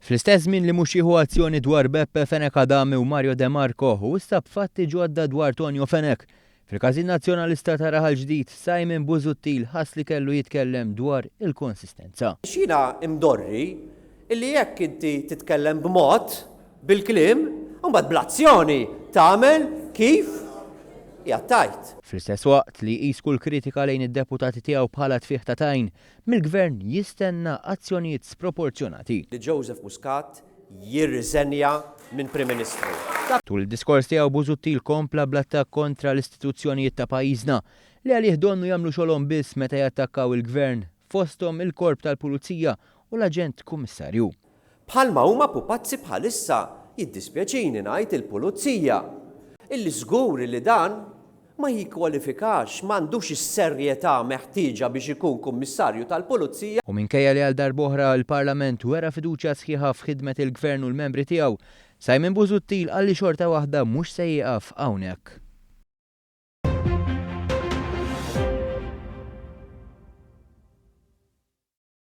Fl-istess żmien li mhux jieħu azzjoni dwar Beppe Fenech Adami u Mario De Marco u issa b'fatti ġodda dwar Tonio Fenech. Fil-Każin Nazzjonalista ta' Raħal Ġdid, Simon Busuttil ħass li kellu jitkellem dwar il-konsistenza. X'jiena imdorri illi jekk inti titkellem b'mod, bil-kliem, u mbagħad bl-azzjoni tagħmel kif qiegħed tgħid. Fl-istess waqt li jqis kull kritika lejn id-deputati tiegħu bħala tfigħ ta' tajn, Mill-Gvern jistenna azzjonijiet sproporzjonati. Li Joseph Muscat jirriżenja minn Prim Ministru. Tul id-diskors tiegħu Busuttil kompla bl-attakk kontra l-istituzzjonijiet ta' pajjiżna, li għalih donnu jagħmlu xogħolhom biss meta jattakkaw il-Gvern, fosthom il-Korp tal-Pulizija u l-Aġent Kummissarju. Bħalma huma pupazzi bħalissa, jiddispjaċini ngħid il-Pulizija, illi żgur illi dan ma jikkwalifikax, m'għandux is-serjetà meħtieġa biex ikun Kummissarju tal-Pulizija. U minkejja li għal darb'oħra l-Parlament wera fiduċja sħiħa f'ħidmet il-Gvern u l-membri tiegħu, Simon Busuttil qal li xorta waħda mhux se jieqaf hawnhekk.